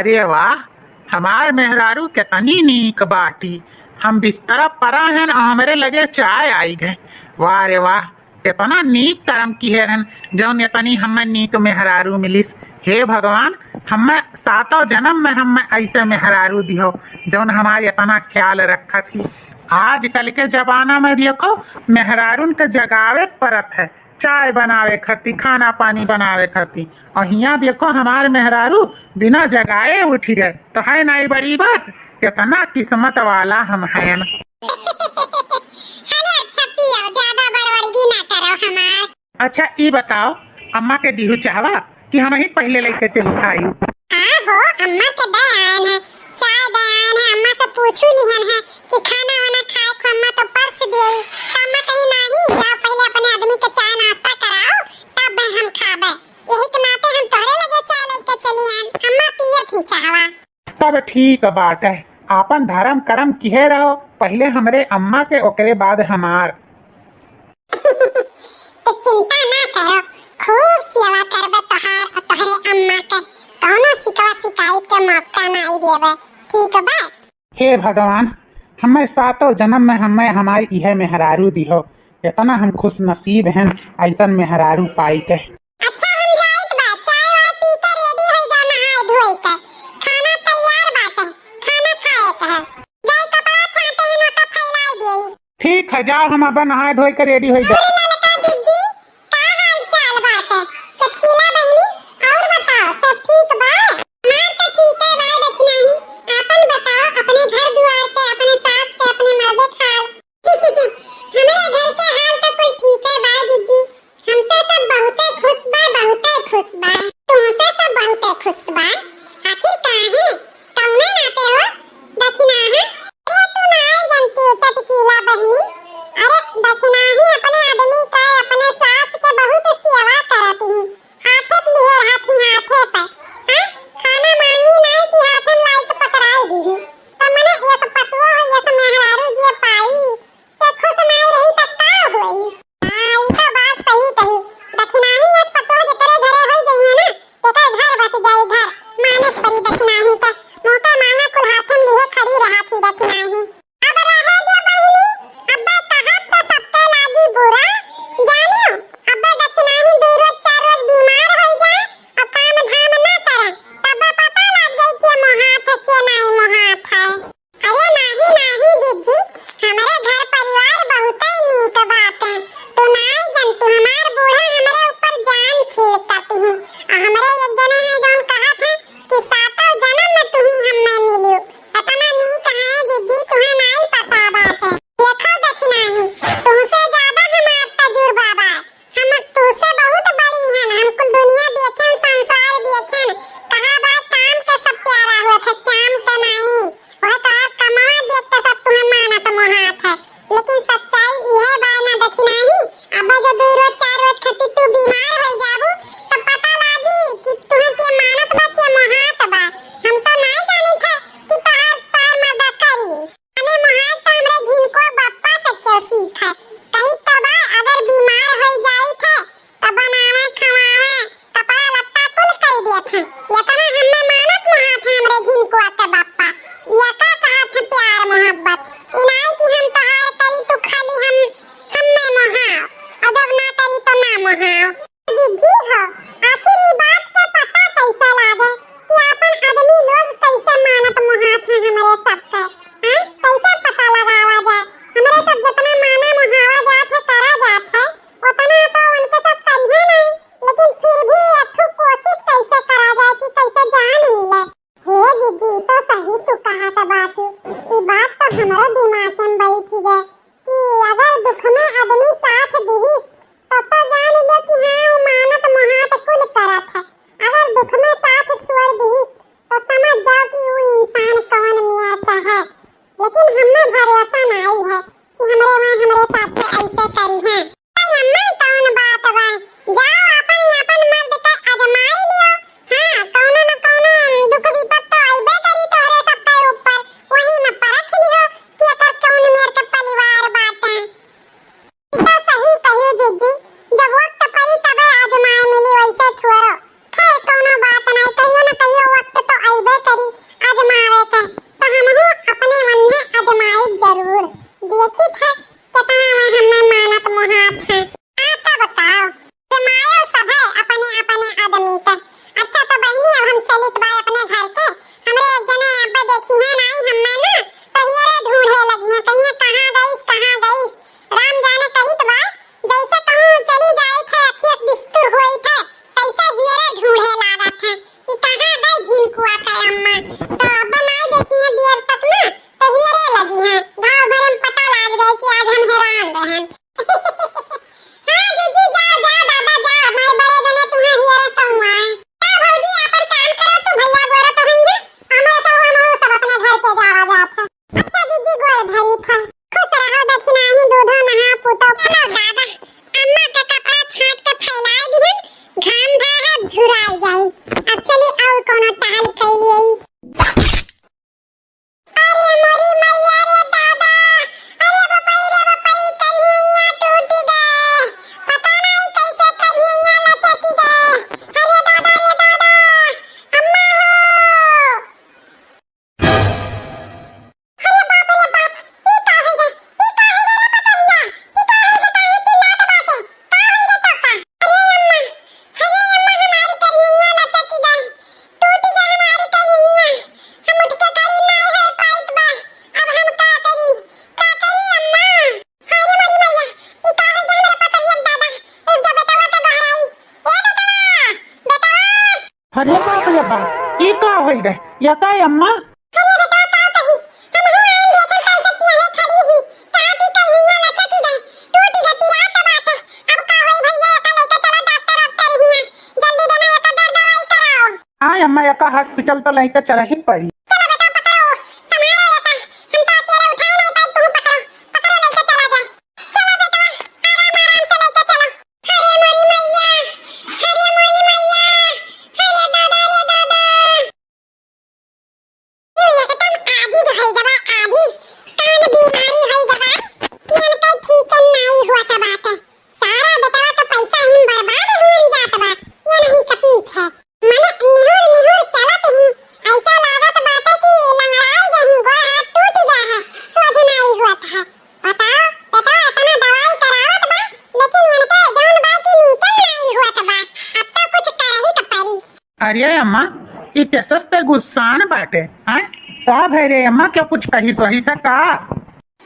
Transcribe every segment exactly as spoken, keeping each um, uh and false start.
रे वाह, हमार मेहरारू केतनी नीक बाटी। हम बिस्तरा परा हन अउ हमरे लगे चाय आइ गए। वाह रे वाह, केतना नीक करम किहे रहन, जौन एतनी हम्मे नीक मेहरारू मिलिस। हे भगवान, हम्मे सातों जनम में हम्मे अइसे मेहरारू दिहो, जौन हमार एतना ख्याल रखत ही। आजकल के जमाना में देखो, मेहरारून के जगावे परत है। चाय बनावे खातिर, खाना पानी बनावे खातिर। अउ हियाँ देखो, हमार मेहरारू बिना जगाए उठि गए, तो है नाई बड़ी बात, केतना किस्मत वाला हम हयन। अरे अच्छा पिया, ज्यादा बड़वर्गी ना करो हमार। अच्छा, ई बताओ, अम्मा के दिहु चाहवा कि हमहीं पहिले लइके चली खाई? हाँ हो, अम्मा के दे आयन है, चाय दे आयन है, अम्मा से पूछू लिहन है कि खाना वाना खाए को अम्मा तो परस देई। तो अम्मा कही, "नाही, जाओ पहिले अपने आदमी के चाय नाश्ता कराओ, तब हम खाबे।" यही के नाते हम तोहरे लगे चाय लइके चली आयन। अम्मा पियत ही चाहवा। तब ठीक बाटे, आपन धरम करम किहे रहो, पहिले हमरे अम्मा के, ओकरे बाद हमार। तो चिंता ना करो, खूब सेवा करबे तोहार अउर तोहरे अम्मा के, कौनो शिकवा शिकायत के मौका नाई देबे, ठीक बा? हे भगवान, हमें सातों जन्म में हमें हमारी इहे मेहरारू दिहो, इतना हम खुशनसीब हैं अइसन मेहरारू पाई के। अच्छा, हम जाइत बा, चाय वाय पी के ready होइ जा, नहाए धोए के। खाना तैयार बाटे, खाना खाए के है। जाई कपड़ा छांटे हैं, ना तो फैलाए देई। ठीक है, जाओ, हम अब नहाए धोए के ready होइ जा। अरे ललका दीदी, का हाल चाल बाटे? चटकीला बहिनी, और बताओ, सब ठीक बा? हमार तो ठीक है बा, दखिनाही। आपन बताओ, अपने घर दुआर के, अपने सास के, अपने मर्दे के हाल। हमरे घर के हाल तो कुल ठीक है बा दीदी, हमसे सब बहुते खुश बा, बहुते खुश बा। तुमसे सब बहुते खुश बा। आखिर काहे? कौने नाते हो? दखिनाहा? अरे तू नाई जानती हो चटकीला बहिनी। अरे दखिनाही अपने आदमी का, अपने सास के बहुत सेवा करत ही। हाथे पे लिहे रहत ही, हाथे पे। हाँ? खाना मांगी नाई कि हाथे में लाई के पकड़ाई दीही। तो मने ये सब पतुआ हो, ये सब मेहरारू जे पाई, ते खुश नाई रही त का होई? हाँ, ई तो बात सही कही। दखिनाही एक पतोह जेकरे घरे होई जइहे ना, तेकर घर बस जाई घर। माने के पड़ी दखिनाही के। मुँह के मांगा कुल हाथे में लिहे खड़ी रहत ही दखिनाही। अब रहे दे बहिनी, अब्बे कहब तो सबके लागी बुरा। जानियो, अब्बे दखिनाही दुई रोज चार रोज बीमार होई जाए, अब काम धाम ना करे, तब पता लाग जाई के मोहात है, के नाई मोहात है। अरे नाही, नाही जिज्जी, हमरे घर परिवार बहुते नीक बाटे। तू नाई जनतू, हमार बूढ़ा हमरे ऊपर जान छिड़कत ही। आ हमरे एक जने हैं जौन कहत हैं कि सातों जन्म में तू ही हमें मिलियो। इतना नीक है जिज्जी, तुहे नाई पता बाटे। देखो दखिनाही, तुमसे ज्यादा हमार तजुर्बा बा। हम तुहसे बहुत बड़ी हन, हम कुल दुनिया देखेन, संसार देखेन। कहा बा काम के सब प्यारा होत है, चाम के नाई। वह तोहार कमवा देख के सब तुहे मानत मोहात है। लेकिन सच्चाई इहे बा ना दखिनाही, अब जो दू रोज चार रोज खातिर तू बीमार हो जाबू, तो पता लागी कि तुहे के मानत बा, के मोहात बा। हम तो नाई जानित है कि तोहार, तोहार मर्दा करी। अने मोहात तो हमरे झिनको बप्पा से क्यों सीख है? कही तो बा, अगर बीमार होई जाइत है, तो बनावे, खवावे, कपड़ा लत्ता कुल कई देत है। इतना हमें मानत मोहात है हमरे झिनको के बप्पा। ये का कहत है प्यार मोहब्बत? इनाई कि हम तोहार करी, तू खाली हम, हमें मोहाव। और जब ना करी तो ना मोहाव। दीदी हो, आखिर ई बात के पता कैसे लागे कि आपन आदमी लोग कैसे मानत मोहात है हमरे सबके? हाँ? कैसे पता लगावा जाए? हमरे सब जितना माना मोहावा जात है, करा जात है, उतना तो उनके सब करिए नहीं, लेकिन फिर भी एक ठो कोशिश कैसे करा जाए कि कैसे जान मिले। हे दीदी, तो सही तू कहत बाटू। ई बात तो हमरो दिमाग में बैठ गए कि अगर दुख में आदमी साथ दिहिस, तो, तो जान लो कि हाँ, वो मानत मोहात कुल करत है। अगर दुख में साथ छोड़ दिहिस, तो समझ जाओ कि वो इंसान कौन मेर का है। लेकिन हमें भरोसा नहीं है कि हमरे वहाँ हमरे साथ ऐसे करी हैं। अरे अम्मा, कौन बात बा? जाओ, अपन, अपन मर्द के आजमाई लियो। हाँ, कौनो न कौनो दुख विपद तो अइबे करी तोहरे सबके ऊपर। वही में परख लियो कि एकर कौन मेर के परिवार बाटे। ई तो सही कहियो जिज्जी, जब वक्त पड़ी तबे आजमाए मिली, वैसे थोड़ो। खैर, कौनो बात नहीं, कहियो न कहियो वक्त तो अइबे करी। अरे बाप रे बाप, ई का होई गए? या का अम्मा? अरे बेटा, का कही? हम हूँ आइन देखन तो ऐसे पियने खड़ी ही। का भी कही, हियाँ लचकी गए, टूटी गए, पिरात बाटे। अब का होई भैया, एका लेके चलो डॉक्टर, डॉक्टर हियाँ। जल्दी देना, एका दर दवाई कराओ। हाँ अम्मा, एका हॉस्पिटल तो लेके चला ही पड़ी। चलो बेटा, पकड़ो, संभालो एका। हम तो अकेले उठाए नहीं पाई, तुम पकड़ो, पकड़ो, लेके चला जाए। चलो बेटा, आराम, आराम से लेके चलो। अरे मोरी मैया, अरे मोरी मैया, अरे दादा रे दादा। यू एकदम आजिज होई गवा, आजिज। कौन बीमारी होई गवा, ये इनके ठीक नाई हुआ था बाटे। सारा बेटवा तो पैसा ही बर्बाद हुन जात बा, ये नहीं कपीछ है। मने निहुर निहुर चलत ही ऐसा लागत बाटे कि लंगड़ाई गई, गोड़ हाथ टूट गया है, सोझ नाई हुआ था। बताओ, बेटवा इतना दवाई करावत बा, लेकिन इनके जौन बा कि नीकल नाई हुआ था बा। अब तो कुछ करही के पड़ी। अरे अम्मा, ई कैसस ते गुस्सान बाटे, हैं? का भय रे अम्मा, क्या कुछ कही सोही सा का?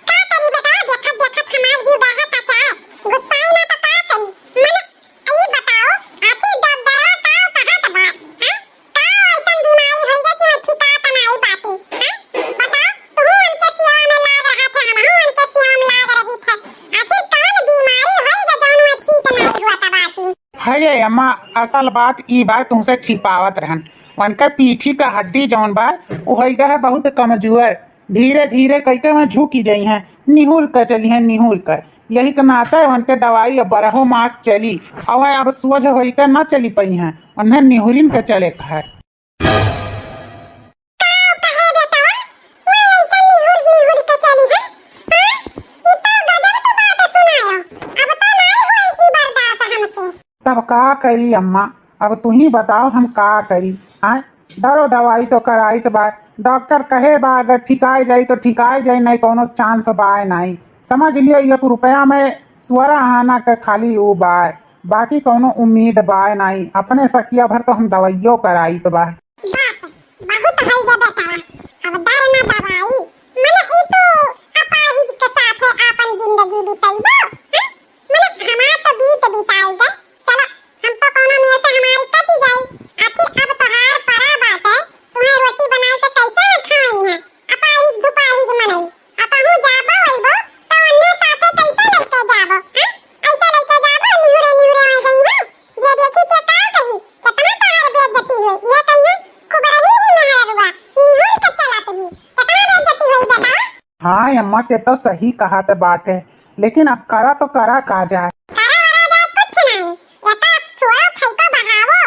का करी बेटा, देखत देखत हमार जीव बाहे पचाए, गुस्साई ना तो का करी? मने ई बताओ, आखिर डॉक्टरवा का कहत बा, हैं? का ऐसन बीमारी होई गई कि मैं ठिकात नाई बाटी, हैं? बताओ, तुहू उनके सेवा में लाग रहा थे, हमहू उनके सेवा में लाग रही थे। आखिर कौन बीमारी होई गई जौन मैं ठीक नाई हुआ था बाटी? अरे अम्मा, असल बात ई बा, तुमसे छिपावत रहन। उनका पीठी का हड्डी जौन बा, उ होई गए है बहुत कमजोर। धीरे धीरे कई के वहाँ झुकी जाई हैं, निहुर कर चली हैं, निहुर कर। यही के नाते उनके दवाई अब बरहो मास चली, और अब सोझ होई के ना चली पाई हैं, उन्हें निहुरिन के चले के है। का कहे बेटवा? वो ऐसा निहुर निहुर के चली है? हाँ? ई तो गजब के बात सुनायो। अब तो नाई होई ई बर्दाश्त हमसे। तब का करी अम्मा, अब तू ही बताओ हम का करी? आय, दरो दवाई तो कराइत बा, डॉक्टर कहे बा अगर ठिकाए जाई तो ठिकाए जाई, नहीं कौनो चांस बा नहीं। समझ लियो एक रुपया में सोरा आना के खाली ऊ बा, बाकी कौनो उम्मीद बा नहीं। अपने सकिया भर तो हम दवाइयो कराइत बा। बस, बहुत होई गया बेटवा, अब दर ना दवाई। मने ई तो अपाहिज के साथे आपन जिंदगी बितइबो, हैं? मने हमार तो बीत बिताई गए। चलो, हम तो कौनो में से हमारी कटी जाई। आखिर अब तोहार परा बाटे, तुम्हें रोटी बनाई के कैसे ना खाई है? अपाहिज दुपाहिज मनई। अब कहूँ जाबो अइबो, तो अन्ने साथे कैसे लेके जाबो, हैं? ऐसे लेके जाबो, निहुरे निहुरे आ गई है। जे देखी ते का कही, कितना तोहार बेइज्जती हुई। ये कहिए, खूब रही ही मेहररुआ, निहुर के चलत ही। कितना बेइज्जती हुई बेटा। हाँ अम्मा, ते तो सही कहत बाटे, लेकिन अब करा तो करा का जाए। करा वरा जाए कुछ नहीं, ये तो अब छोड़ो, फैको बहावो।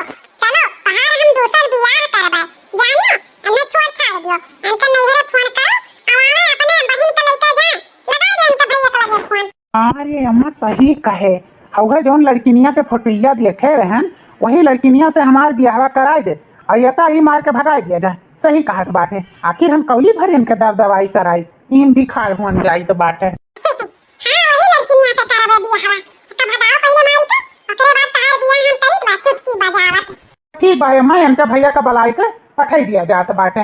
चलो, तहार हम दूसर बियाह करबे, जानियो, इन्हें छोड़ छाड़ दियो, इनके नैहरे फोन करो, अब आवे अपने बहिन के लेके जाए, लगाई दे इनके भैया के लगे फोन। अरे अम्मा, सही कहे, हउहे जौन लड़किनिया के फोटोइया देखे रहन, वही लड़किनिया से हमार बियाहवा कराए दे, और ये तो ही मार के भगाए दिया जाए। सही कहत बाटे, आखिर हम कौली भर इनके दर दवाई कराई, इन भिखार हुन जाइत बाटे। हाँ, वही लड़किनिया से करबे बियाहवा। तो भगाओ पहिले मारी के, ओकरे बाद तहार बियाह हम करी, बा चुटकी बजावत। ठीक बा, अम्मा, इनका भैया का बुलाई के पठाई दिया जात बाटे।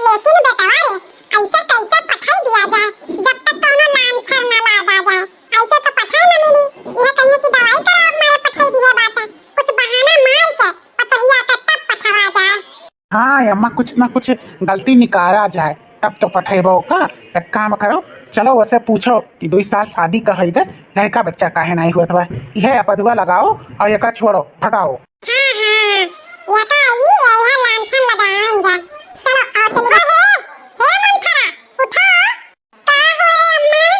लेकिन बेटवा रे, ऐसे कैसे पठाई दिया जाए, जब तक कौनो लांछन ना लादा जाए? ऐसे तो पठाई ना मिली। यह कहिए कि दवाई करावे मारे पठाई दिए बाटे, कुछ बहाना मार के पतोहिया के तब पठवा जाए। हाँ अम्मा, कुछ ना कुछ गलती निकारा जाए, तब तो पठेबो का। एक काम करो, चलो उसे पूछो कि दो साल शादी का होई गए, लड़का बच्चा काहे नहीं हुआ था। यह अपदुआ लगाओ और एका छोड़ो, भगाओ। हाँ, हाँ, या तो आई, या यहाँ लांछन लगावन जा। चलो, आओ, चली गो। हे, हे मंथरा, उठो। का हो रे अम्मा?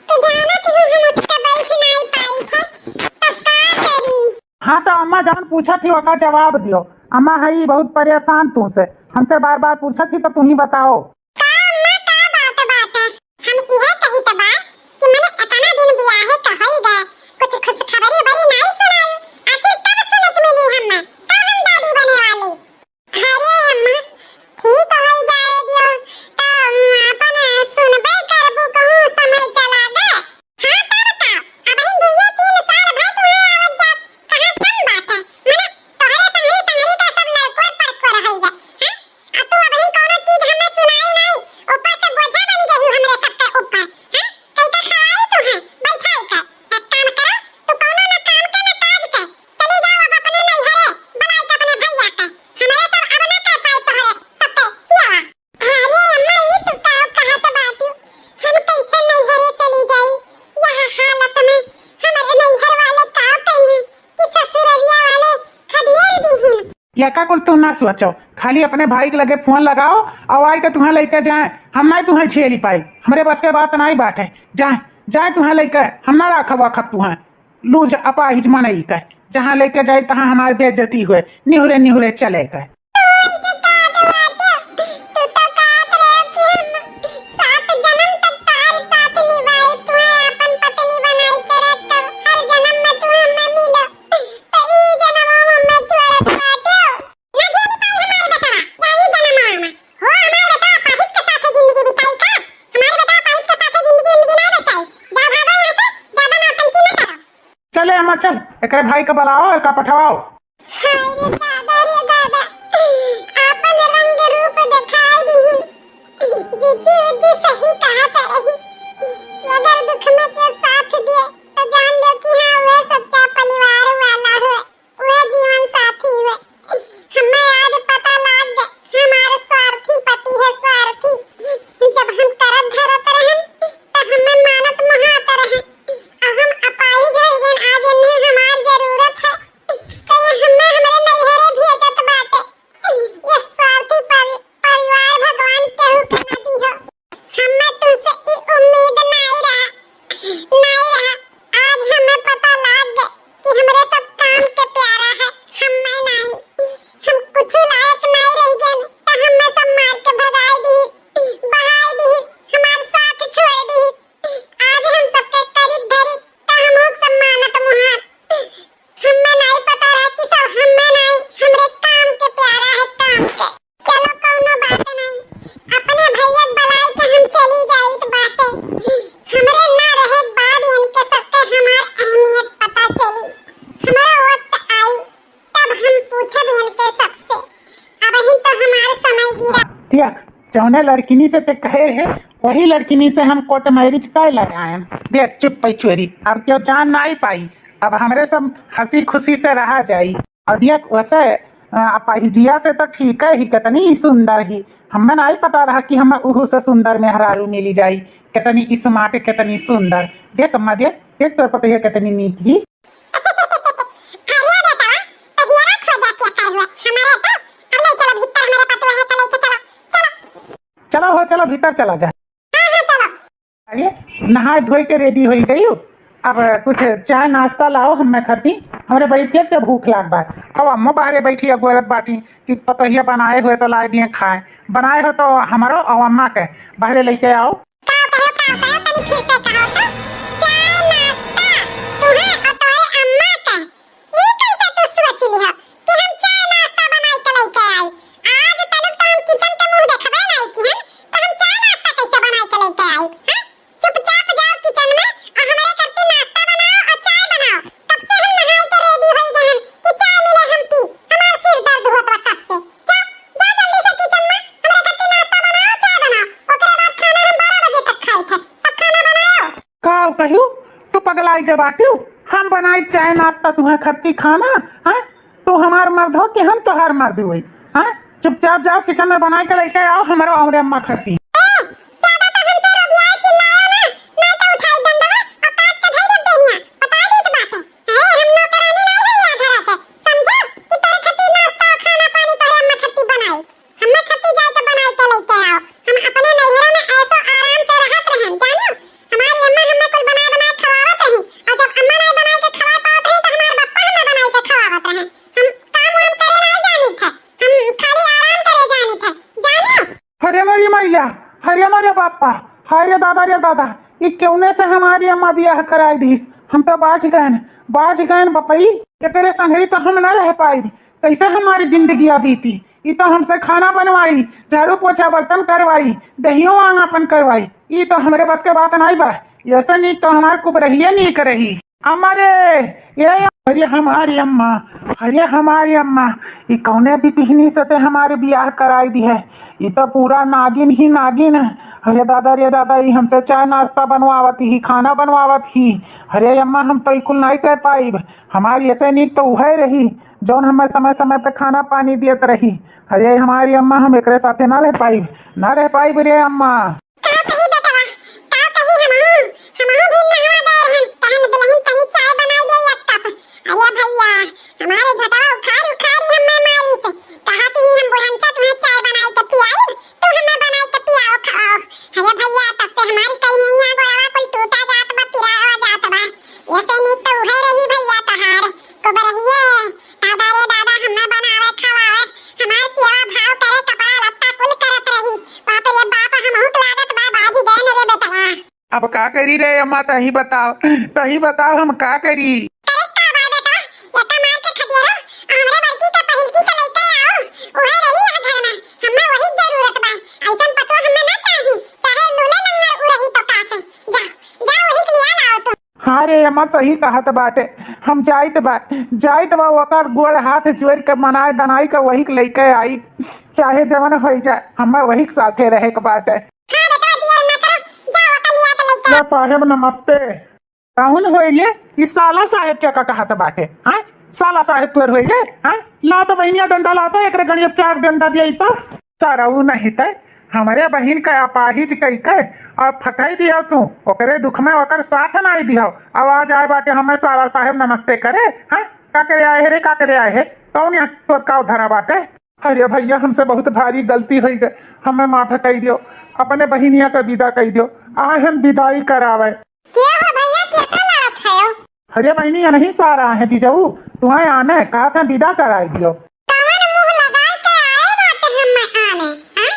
तू जानत ही हम उठ के बैठ नहीं पाई थे, तब का करी? हाँ, तो अम्मा जौन पूछत ही, ओका जवाब दियो। अम्मा है बहुत परेशान तू से, हमसे बार बार पूछत ही, तो तू ही बताओ। का अम्मा, का बात बाटे? हम इहे कहित बा कि मने एतना दिन बियाहे क होई गए, कुछ खुशखबरी बरी नाई सुनाई। आखिर कब सुने के मिली हम्मे? कब हम दादी बने वाली? अरे अम्मा, ठीक होई जाए दियो, त अपन सुनबे करबू, कहूँ समय चला गए। हाँ, तब का? अबहिन दुइये तीन साल भर तुहे आवत जात कहाँ कम बाटे? मने तोहरे संगरी संगरी का सब लड़कोर पड़कोर होई गए, हैं? अब तू अबहिन कौनो चीज हमें सुनाई या का कुल तू ना सोचो, खाली अपने भाई के लगे फोन लगाओ और आइके तुहें लइके जाए। हम नाहीं तुहें झेली पाई, हमरे बस के बात नाहीं बाटे। जाए, जाए तुहें लइके, हम ना राखब वाखब तुहें। लूज अपाहिज मनई के, जहाँ लइके जाई तहाँ हमार बेइज्जती हुए, निहुरे निहुरे चले के। तू तो कहत रहे कि हम सात जन्म तक तोहर साथ निभाई, तुहे आपन पत्नी बनाई के रखब, हर जन्म में तू हमें मिलो, तो ई जन्म में हमें छोड़त बाटे। ना झेली पाई हमार बेटवा, यही जन्म में। हो हमार बेटवा अपाहिज के साथे जिंदगी बिताई का? हमार बेटवा अपाहिज के साथे जिंदगी, जिंदगी ना बिताई। जा भागो यहाँ से, ज्यादा नौटंकी ना करो। चले अम्मा चल, एकरे भाई का बुलाओ, एका पठवाओ। हाय रे दादा, रे दादा, आपन रंग रूप देखाई दिहिन। जिज्जी उज्जी सही कहत रही कि अगर दुख में केहू साथ दिए तो जान लो कि हाँ, वह सच्चा परिवार वाला है, वह जीवन साथी है। हमें आज पता लाग गए, हमारे स्वार्थी पति है, स्वार्थी। जब हम करत धरत रहन, तो हमें मानत मोहात रहे। अब हम अपाहिज हो गए, आज इन्हें हमार जरूरत है। कहीं हमें हमरे नैहरे भेजत बाटे। ये स्वार्थी परि-, परिवार भगवान केहू के ना दिहो। हमें तुमसे ई उम्मीद नाई रहा, नाई रहा। आज हमें पता लाग गए कि हमरे सब काम के प्यारा है, हमें नाई। हम कुछ लायक नाई रह गए, तो हमें सब मार के भगाई दी, बहाई दी, हमार साथ छोड़ दी। आज हम सबके करीब धरी, तो हम सब मानत मुहार। हम्मे नाई पता रहे कि सब हम्मे नाई, हमरे काम के प्यारा है, काम के। चलो कौनो बात नहीं, अपने भैया के बुलाई के हम चली जाइत बाटे। हमरे ना रहे बाद इनके सबके हमार अहमियत पता चली। हमारा वक्त आई तब हम पूछब इनके सबसे। अबहिन तो हमार समय गिरा। देख, जौने लड़किनी से ते कहे रहे, वही लड़किनी से हम कोर्ट मैरिज कर लगाएन। देख, चुप पै छोरी, अब केहू जान नाई पाई। अब हमरे सब हँसी खुशी से रहा जाई। और देख, वैसे, अ, अपाहिजिया से तो ठीक है ही, कितनी ही सुंदर ही। हमें नाई पता रहा कि हम उहू से सुंदर मेहरारू मिली जाई। कितनी smart, कितनी सुंदर। देख अम्मा, देख, देख तोर पतोहिया कितनी नीक ही। अरे बेटवा, पहिया खोजा के कर हुआ? हमारे तो, अब ले चलो भीतर, हमारे पतोहिया के लेके चलो, चलो। चलो हो, चलो भीतर चला जा। हाँ, हाँ, चलो। अरे, नहाए धोए के ready होई गई हो। अब कुछ चाय नाश्ता लाओ हमें खाती, हमरे बड़ी तेज के भूख लाग बा। अब अम्मो बाहरे बैठी अगोरत बाटी कि पतोहिया बनाए हुए तो लाए दिए खाए, बनाए हो तो हमारो और अम्मा के बाहरे लेके आओ। का कहो, का कहो, तनी फिर से कहो तो। चाय नाश्ता तुहे और तोहरे अम्मा के। ई कैसे तू सोच लिहा कि हम चाय नाश्ता बनाई के लेके आई? आज तलक तो हम kitchen के मुंह देखबे नहीं किहन, तो हम चाय नाश्ता कैसे बनाई के लेके आई? हैं? चुपचाप जाओ kitchen में और हमरे करती नाश्ता बनाओ और चाय बनाओ। कब से हम नहाए के ready होई गए हन कि चाय मिले हम पी। हमार सिर दर्द होत बा कब से। जा, जा जल्दी से kitchen में, हमरे खातिर नाश्ता बनाओ, चाय बनाओ। ओकरे बाद खाना हम बारह बजे तक खाई थे, तब खाना बनाओ। का कहियो? तू पगलाई के बाटियो? हम बनाई चाय नाश्ता तुहे खातिर खाना, हैं? तू हमार मर्द हो कि हम तोहार मर्द होई, हैं? चुपचाप जाओ kitchen में बनाई के लेके आओ हमरो अउरे अम्मा खातिर। ए, ज्यादा तो हमसे रोबियाए चिल्लायो ना, नहीं तो उठाई डंडवा और काट के धई देब देहिया। बता दी तो बात है। अरे, हम नौकरानी नहीं है यहाँ घरा के। समझो कि तोरे खातिर नाश्ता और खाना पानी तोरे अम्मा खातिर बनाई। हम्मे खातिर जाए के बनाई के लेके आओ। हम अपने नैहरा में ऐसो आराम से रहत रहन, जानियो। हमारी अम्मा हम्मे कुल बनाए बनाए खवावत रही, और जब अम्मा नहीं बनाए के खवाए पावत रही, तो हमारे पप्पा हम्मे बनाए के खवावत रहे। हम काम वाम करे नहीं जानी थे, हम खाली आराम करे जानी थे, जानियो। अरे मेरी मैया, अरे मेरे बापा, हाय रे दादा, रे दादा, ई केउने से हमारी अम्मा बियाह कराई दीस? हम तो बाज गएन, बाज गएन बपई। एकरे संघरी तो हम न रह पाई। कैसे हमारी जिंदगी बीती? ई तो हमसे खाना बनवाई, झाड़ू पोछा बर्तन करवाई, दहियो आंग अपन करवाई। ई तो हमरे बस के बात नाई बा। ऐसे नीक तो हमार कुबरहिए नीक रही। अम्मा रे, ए, अरे हमारी अम्मा, अरे हमारी अम्मा, ई कौने बिटिहनी से ते हमारे बियाह कराई दी है? ई तो पूरा नागिन ही नागिन है। अरे दादा रे दादा, ई हमसे चाय नाश्ता बनवावत ही, खाना बनवावत ही। अरे अम्मा, हम तो ई कुल नाई कर पाइब। हमारी ऐसे नीक तो उहे रही, जौन हमें समय समय पे खाना पानी देत रही। अरे हमारी अम्मा, हम एकरे साथे ना रह पाइब, ना रह पाइब रे अम्मा। का कही बेटवा, का कही, हमहू, हमहू भी नहा गए रहन, कहन दुल्हन तनी चाय बनाई ले एक कप। अरे भैया, हमारे झटवा उखाड़ उखाड़ हमें मारी से, अब का करी रे अम्मा, तही बताओ, तही बताओ, हम का करी? अरे का बात बेटा, एतना मार के खदेरो, हमरे बड़की के पहिलकी के लइके आओ, उहे रही यहाँ घर में, हमें वही जरूरत बा, ऐसन पतोह हमें ना चाही, चाहे लूले लंगड़ उ रही तो का से, जा, जा वही के लिया लाओ तू। हाँ रे अम्मा, सही कहत बाटे, हम जाइत बा, जाइत बा, ओकर गोड़ हाथ जोड़ के मनाए दनाई के वही के लइके आई, चाहे जवन होई जाए, हमें वही के साथे रहे के बाटे। हाँ बेटा, दियर ना करो, जा ओकर लिया के लइके। ला साहेब नमस्ते। कौन होई रे? ई साला साहेब के का कहत बाटे? हाँ? साला साहेब तोर होई रे? हाँ? ला तो बहिनिया डंडा ला तो, एकरे गणिया चार डंडा दिया तो। सरऊ नहीं ते, हमरे बहिन का अपाहिज कई के और फटाई दिया तू, ओकरे दुख में ओकर साथ नाई दिया। अब आ जाए बाटे हमें साला साहेब नमस्ते करे, हाँ? का करे आए है रे, का करे आए है? कौन यहाँ तोर का उधरा बाटे? अरे भैया, हमसे बहुत भारी गलती होई गए, हमें माफ कई दियो, अपने बहिनिया का विदा कई दियो, आ हम विदाई करावे। के हो भैया, कैसे लड़त है हो? अरे बहिनी, यही सारा है जीजाऊ, तुम्हें आने कहा था, विदा कराई दियो। कवन मुंह लगाई के आए बाटे हमें आने, हैं?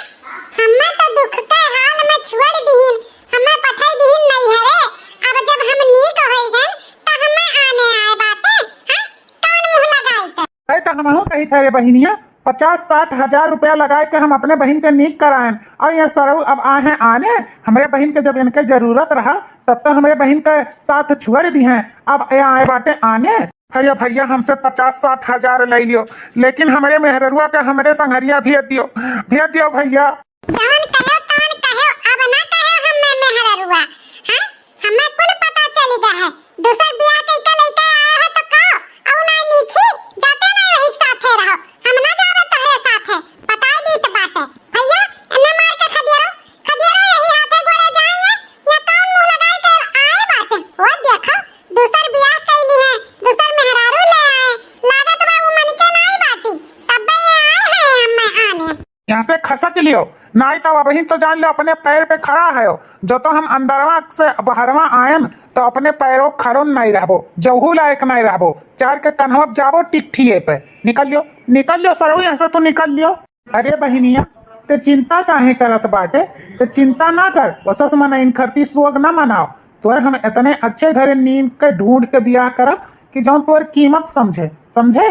हमें तो दुख के हाल में छोड़ दीहिन, हमें पठाई दीहिन नैहरे। अब जब हम नीक होई गन, त हमें आने आए बाटे, हैं? कवन मुंह लगाई के? अरे तो हमहू कही थे रे बहिनिया, पचास साठ हजार रुपया लगाए के हम अपने बहिन के नीक कराएन, और ये सरऊ अब आए हैं आने, हमरे बहिन के जब इनके जरूरत रहा, तब तो हमरे बहिन के साथ छोड़ दी हैं, अब ये आए बाटे आने। अरे भैया, हमसे पचास साठ हजार ले लियो, लेकिन हमरे मेहररुआ के हमरे संघरिया भेज दियो, भेज दियो भैया। जवन कहो तवन कहो, अब ना कहो हमें मेहररुआ, हैं? हमें कुल पता चल गया है, दूसर बियाह कइके लइके आए हो तो का? औ ना नीक ही, जाते ना यही साथे रहो, हम ना जावे तोहरे साथे, बताई दीत बाटे। भैया, एन्ने मार के खदियरो, खदियरो यही हाथे गोड़े जाइए, या कौन मुंह लगाई के आए बाटे? वो देखो, दूसर बियाह कइली है, दूसर मेहरारू ले आए, लागत बा वो मन के नाई बाटी, तब्बे ये आए हैं हमें आने। यहाँ से खसक लियो, नाई तो अबहिन तो जान लो अपने पैर पे खड़ा है। जो तो हम अंदरवा से बहरवा आयन तो अपने पैरों खड़ो नहीं रहबो, जहू लायक नहीं रहबो, चार के कन्हवा जाबो टिकठिए पे। निकल लियो, निकल लियो सरऊ, यहाँ से तू निकल लियो। अरे बहिनिया, ते चिंता काहे करत बाटे? ते चिंता ना कर, वसस मन इन खरती सोग ना मनाओ। तोर हम इतने अच्छे घरे नींद के ढूंढ के बियाह करब कि जौन तोर कीमत समझे, समझे?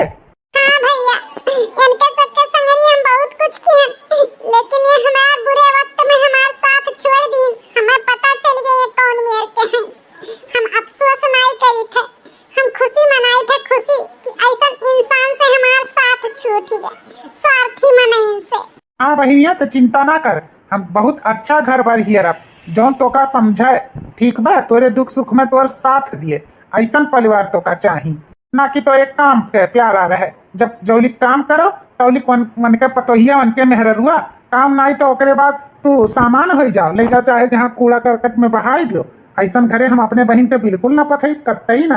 हाँ भैया, इनके सबके संगरी हम बहुत कुछ किए, लेकिन ये हमार बुरे वक्त में हमार साथ छोड़ दी। हमें पता चल गया ये कौन मेर के हैं। हम अफसोस नाई करी थे, हम खुशी मनाई थे, खुशी कि ऐसा इंसान से हमार साथ छूट गया, स्वार्थी मनइन से। हाँ बहिनिया, तो चिंता ना कर, हम बहुत अच्छा घर बर हियर अब, जौन तोका समझे, ठीक बा, तोरे दुख सुख में तोर साथ दिए, ऐसन परिवार तोका चाही। ना कि तो एक काम के प्यारा रहे, जब जौलिक काम करो तौलिक वन, वन के पतोहिया, वन के मेहररुआ, काम नाई तो ओकरे बाद तू सामान हो जाओ, ले जाओ चाहे जहाँ कूड़ा करकट में बहाई दो। ऐसन घरे हम अपने बहिन के बिल्कुल ना पठाई, कतई ना।